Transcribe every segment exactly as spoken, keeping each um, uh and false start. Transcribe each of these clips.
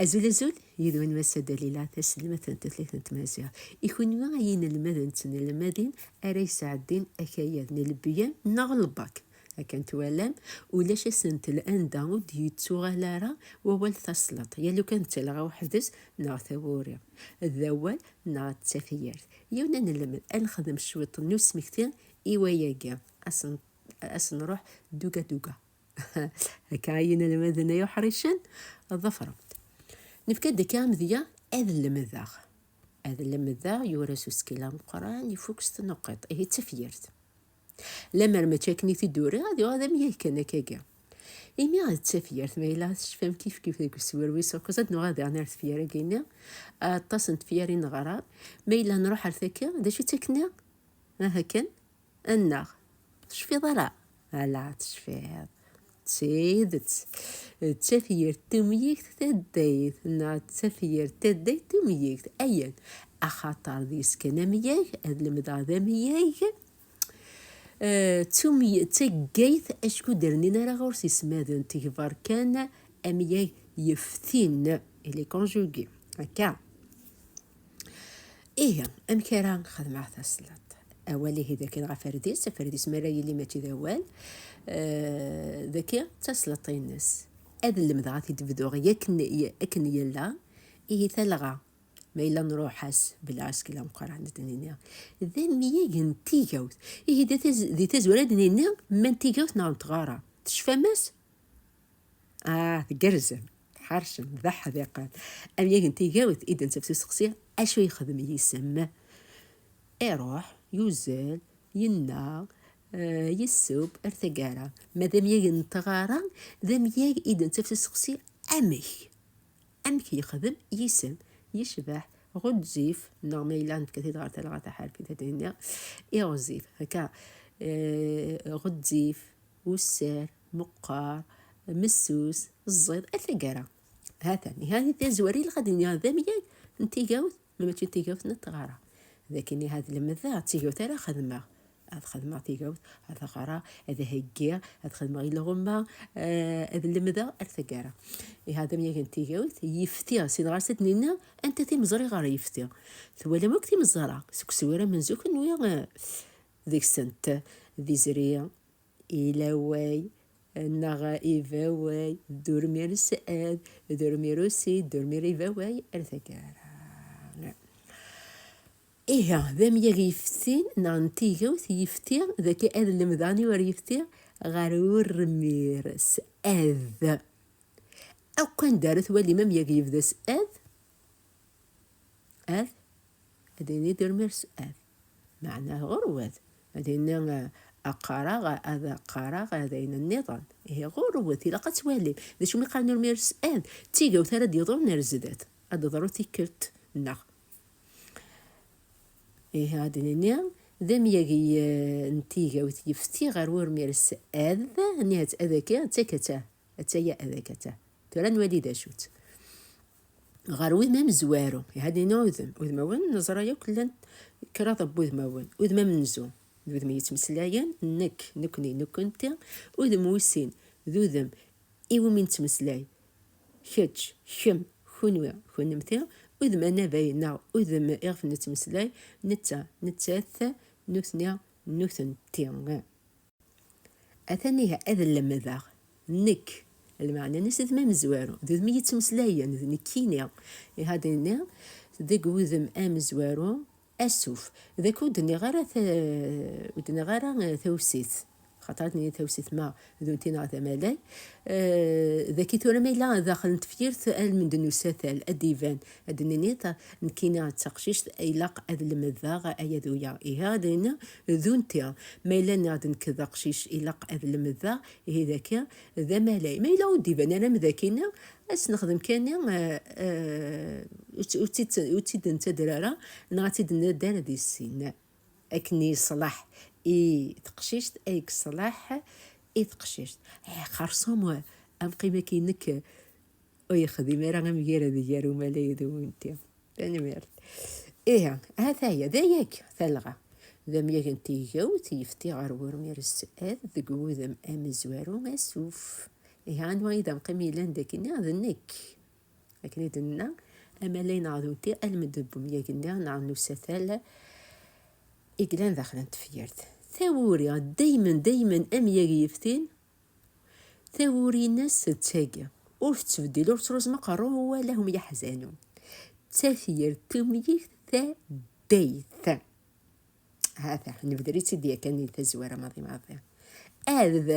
Azul, azul, yid-wen Massa Dalila, taselmadt n tutlayt n tmaziɣt. I kunwi ay inelmaden d tnelmadin ara yesɛeddin akayad n lebyan neɣ lbak, akken twalam, ulac asentel anda ur d-yettuɣal ara wawal taslaṭ, ya lukan d talɣa weḥd-s neɣ tawuri, d awal neɣ d tafyirt. Yiwen ad nelmed, ad nexdem cwiṭ n usmekti i wayagi. Asen-, asen-nruḥ duga duga. Akka ay inelmaden ay uḥricen, ḍefremt. Nefka-d akka amedya ad lemdeɣ. Ad lemdeɣ, yura s usekkil ameqqran, ifuk s tnuqiṭ. Ihi d tafyirt. Lemmer mačči akken i t-id-uriɣ, ad yuɣal d amyag kan akkagi. Imi d tafyirt, ma yella tecfam kif kif deg uswir wis ukuẓ, ad nuɣal daɣen ar tefyar-agi-nni. Aṭas n tefyar i neɣra. Ma yella nruḥ ar taki, d acu-tt akken-nni? Aha kan, annaɣ. Tecfiḍ ara? Ala, tecfiḍ. D tidet. D tafyirt tumyigt taddayt, neɣ d tafyirt taddayt tumyigt. Ayen, axaṭer deg-s kan amyag, ad lemdeɣ d amyag. Eh, d tumy-, d taggayt, acku ur d-rnin ara ɣur-s ismaden, tegbar kan amyag yeftin, il est conjugué. Akka. Ihi, amek ara xedmeɣ taslaṭ? Awal ihi d akken ɣef ardis, ɣef ardis mi ara yili mačči d awal, eh, d akken d taslaṭ-ines. Ad lemdeɣ ad t-id-bduɣ yakken, akken yella, ihi talɣa, ma yella nruḥ-as bla askil ameqqran, ad d-nini d amyag n tigawt. Ihi di taz-, di tazwara ad d-nini ma n tigawt neɣ n tɣara. Tecfam-as? Ah, tgerrzem, tḥercem, d aḥdiqen. Amyag n tigawt i d-nettaf s useqsi, acu yexdem yisem? Iruḥ, yuzzel, yenna, eh, yessub ar taggara. Ma d amyag n tɣara, d amyag i d-nettaf s useqsi, amek? Amek yexdem yisem? Yecbeḥ, ɣezzif, neɣ ma yella nefka-t-id ɣer talɣa taḥerfit, ad d-nini iɣezzif, akka, eh, ɣezzif, usser, meqqar, messus, ẓẓiḍ, ar taggara. Hatan, ihi tazwara ilaq ad d-iniɣ d amyag n tigawt, ma mačči n tigawt n tɣara. D akken ihi ad lemdeɣ, d tigawt ara xedmeɣ. Ad xedmeɣ tigawt, ad ɣreɣ, ad heggiɣ, ad xedmeɣ ilɣumma, eh, ad lemdeɣ ar taggara. Ihi d amyag n tigawt, yefti, sin ɣer-s ad d-nini anta timeẓri ɣer yefti. Twalam akk timeẓra, seg uswir amenzu kunwi, eh, deg-sent d izri, ilaway, neɣ ibaway, durmir s ad, durmir usi, durmir ibaway, ar taggara. Ihi, d amyag yeftin, neɣ n tigawt yefti, dagi ad lemdeɣ aniwer yefti, ɣer urmir s ad. Akk anda ara twalim amyag yebda s ad, ad, ad yini durmir s ad. Meɛna ɣurwat. Ad yini, eh, aqaraɣ, ad aqaraɣ, ad ayen nniḍen. Ihi ɣurwat, ilaq ad twalim. D acu mi qqaren urmir s ad? D tigawt ara d-yeḍrun ar zdat. Ad d-teḍru tikkelt, neɣ? Ihi ad d-nini, d amyag, eh, n tigawt yefti ɣer urmir s ad, nihat ad akka, d takata. Attaya ad akka ta. Tura nwali d acu-tt. Ɣer wudem amezwaru, ihi ad nini udem. Udmawen, neẓra yakk llan kraḍ n wudmawen. Udem amenzu, d udem yettmeslayen, nekk, nekni, nekkenti. Udem wis sin, d udem iwumi nettmeslay. Kečč, kemm, kunwi, kunemti. Udem anabayen neɣ udem iɣef nettmeslay, netta, nettat, nutni, nutenti. Atan ihi ad lemdeɣ. Nekk. Lmeɛna-nnes d udem amezwaru. D udem i yettmeslayen, d nekkini. Ihi ad nini, deg wudem amezwaru, asuf. Dagi ur d-nniɣ ara ta-, ur d-nniɣ ara, eh, tawsit. Xaṭer ad nini tawsit ma d unti neɣ d amalay. Eh, dagi tura ma yella daxel n tefyirt, almend n usatal, ad d-iban. Ad d-nini ta-, nekkini d taqcict, ilaq ad lemdeɣ aya d uya. Ihi ad nini d unti. Ma yella nniɣ-d nekk d aqcic, ilaq ad lemdeɣ, ihi dagi d amalay. Ma yella ur d-iban ara am dagi-nni, ad s-nexdem kan, eh, eh, ur tt-, ur tt-, ur tt-id-nettader ara, neɣ ad tt-id-nadder di sin. Akken yeṣlaḥ i teqcict, ay yeṣlaḥ i teqcict. Eh, xersum, eh, amqim-agi-inek ur yexdim ara amgarad gar umalay d unti. Tanemmirt. Ihi, ha-t-aya, d ayagi, talɣa. D amyag n tigawt, yefti ɣer wurmir s ad, deg wudem amezwaru, asuf. Ihi, anwa i d amqim yellan dagi-nni? D nekk. Akken i d-nenna, amalay neɣ d unti, almend n umyag-nni neɣ n usatal i yellan daxel n tefyirt. Tawuri, daymen, daymen, amyag yeftin, tawuri-ines d tagi. Ur tettbeddil, ur tettruẓem aqerru, wala hum yeḥzanu. D tafyirt tumyigt taddayt. Hata, nebder-itt-id yakan di tazwara maḍi maḍi. Ad,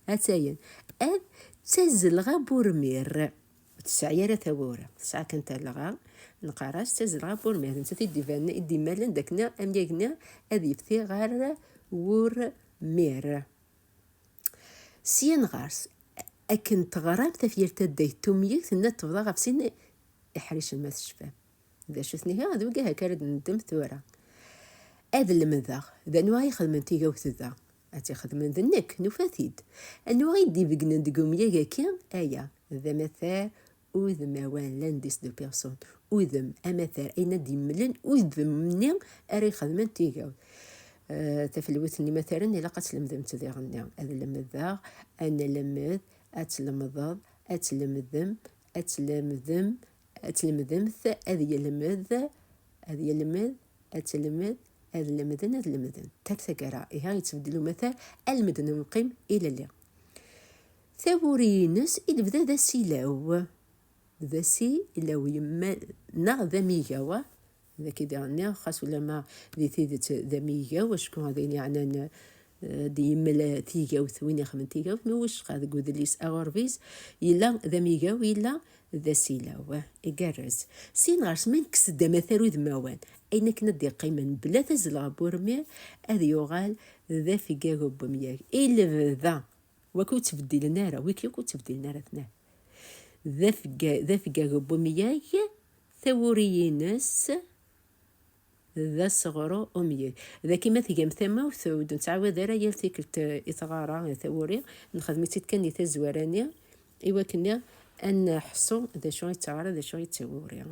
atayen, ad d tazelɣa n wurmir. Ur tesɛi ara tawuri, tesɛa kan talɣa, neqqar-as d tazelɣa n wurmir. Nettat i d-ibanen, i d-immalen d akken amyag-nni ad yefti ɣer wurmir. Syin ɣer-s, akken teɣram tafyirt taddayt tumyigt, tenna tebḍa ɣef sin iḥricen, ma tecfam. D acu-ten ihi? D wigi akka ara d-neddem tura. Ad lemdeɣ, d anwa i ixedmen tigawt da? Ad tt-ixedmen d nekk, nufa-t-id. Anwa i d-ibegnen deg umyag-agi? Aya, d amatar udmawan, l'indice de personne. Udem, amatar, ayen ad d-yemmlen udem-nni ara ixedmen tigawt. Eh, tafelwit n imataren ilaq ad tlemdemt diɣenni. Ad lemdeɣ, ad nlemmed, ad tlemdeḍ, ad tlemdem, ad tlemdem, ad tlemdemt, ad yelmed, ad yelmed, ad telmed, ad lemden, ad lemden. Tal taggara, iha yettbeddil umatar, almend n umqim ilelli. Tawuri-ines i lebda d asilaw. D asilaw yemma neɣ d amigaw, ah? D akka i d-nniɣ, xas ulamma di tidet d amigaw, acku d ayen yeɛnan, eh, d-yemmel tigawt, win ixedmen tigawt, mi wicqa deg udlis aɣurbiz, yella d amigaw, yella d asilaw, ah, igerrez. Syin ɣer-s, ma nekkes-d amatar udmawan, ayen akken ad d-iqqimen bla tazelɣa n wurmir, ad yuɣal d afeggag n wemyag. I lebda, waki ur ttbeddilen ara, wiki akk ur ttbeddilen ara, tnan. D afegga-, d afeggag n wemyag, tawuri-ines d aseɣru umyag. Dagi ma tgam tamawt, ur d-nettɛawad ara yal tikkelt, eh, i tɣara, eh, tawuri, nxedm-itt-id kan di tazwara-nni, i wakken ad neḥṣu d acu i d taɣara, d acu i d tawuri.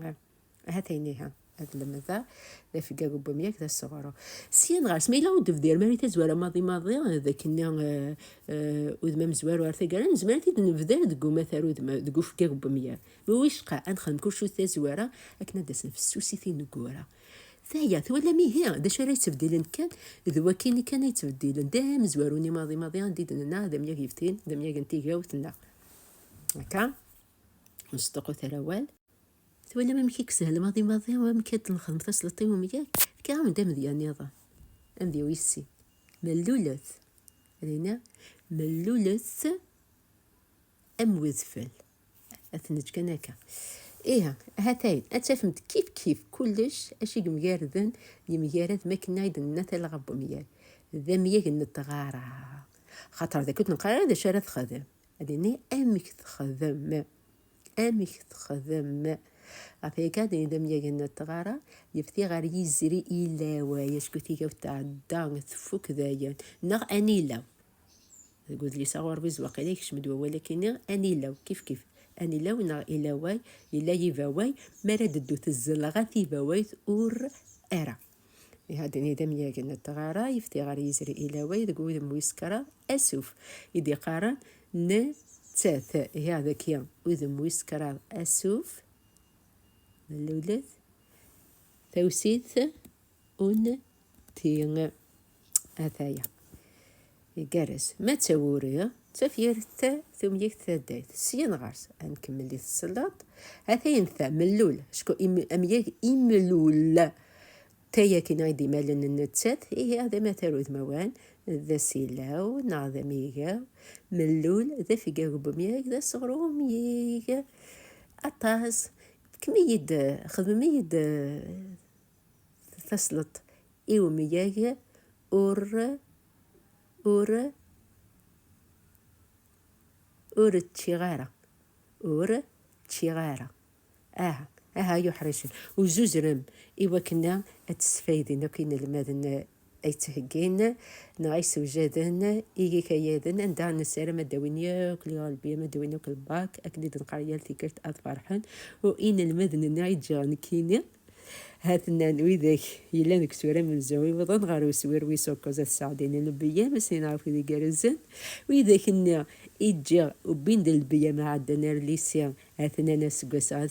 Ahat ayen iha, ad lemdeɣ, d afeggag n wemyag d aseɣru. Syin ɣer-s, ma yella ur d-bdirem ara i tazwara maḍi maḍi, d akken, eh, eh, udem amezwaru ar taggara, nezmer ad t-id-nebder deg umatar udem, deg ufeggag n wemyag. Mi wicqa, ad nexdem kulci tazwara, akken ad d-asen fessusit ineggura. Taya, twalam ihi, d acu ara yettbeddilen kan, d wakini kan ay yettbeddilen. D amezwaru-nni maḍi maḍi, anda i d-nenna, d amyag yeftin, d amyag n tigawt, neɣ. Akka? Ur nesṭuqut ara awal. Twalam amek i yeshel maḍi maḍi, amek ad nexdem tasleḍt i umyag? Fkiɣ-am-d amedya nniḍen. Amedya wis sin. Mellulet. Ad iniɣ, mellulet am wedfel. Ad t-neǧǧ kan akka. Iha, hatayen, ad tafemt kif kif kullec, acu i yemgarden, yemgarad, makken ay d-nenna talɣa n umyag. D amyag n tɣara. Xaṭer d acu ur neqqar ara d acu ara texdem. Ad ini amek texdem. Amek texdem. Ɣef akka, ad ini d amyag n tɣara, yefti ɣer yizri ilaway, acku tigawt tɛedda, tfuk dayen. Neɣ anilaw. Deg udlis aɣurbiz waqila yekcem-d wawal akini, anilaw, kif kif. Anilaw neɣ ilaway, yella yibaway, mi ara d-teddu tezzelɣa tibawayt ur ara. Iha, ad ini d amyag n tɣara, yefti ɣer yizri ilaway deg wudem wis kraḍ, asuf. I d-iqqaren nettat. Iha, dagi, udem wis kraḍ, asuf. Mellulet. Tawsit, unti. Ataya. Igerrez. Ma d tawuri, d tafyirt tumyigt taddayt. Syin ɣer-s, ad nkemmel di tesleḍt. Atayen ta, mellul. Acku im-, amyag imlul. Tayakina i d-imalen n nettat, ihi, d amatar udmawan, d asilaw, neɣ d amigaw. Mellul, d afeggag n umyag, d aseɣru umyig. Aṭas. Fkem-iyi-d, xdem-iyi-d, eh, tasleḍt i umyag ur, ur, ur ččiɣ ara. Ur ččiɣ ara. Aha, aha, ay uḥricen. Uzuzrem i wakken ad tesfaydin akk inelmaden ay ttheggin, neɣ ay sewjaden i yikayaden, anda nessaram ad d-awin yakk liɣalbiya, ad d-awin yakk lbak, akken i d-neqqar yal tikkelt, ad ferḥen. U inelmaden-nni ay ǧǧiɣ nekkini, ha-ten-an widak yellan deg uswir amenzu, iwḍen ɣer uswir wis ukkuẓ, ad sɛeddin lbeyya, ma sin ɣef wid igerrzen. Widak-nni i ǧǧiɣ, ubbin-d lbeyya ma ɛeddan ar lisi, ha-ten-an aseggas-a, ad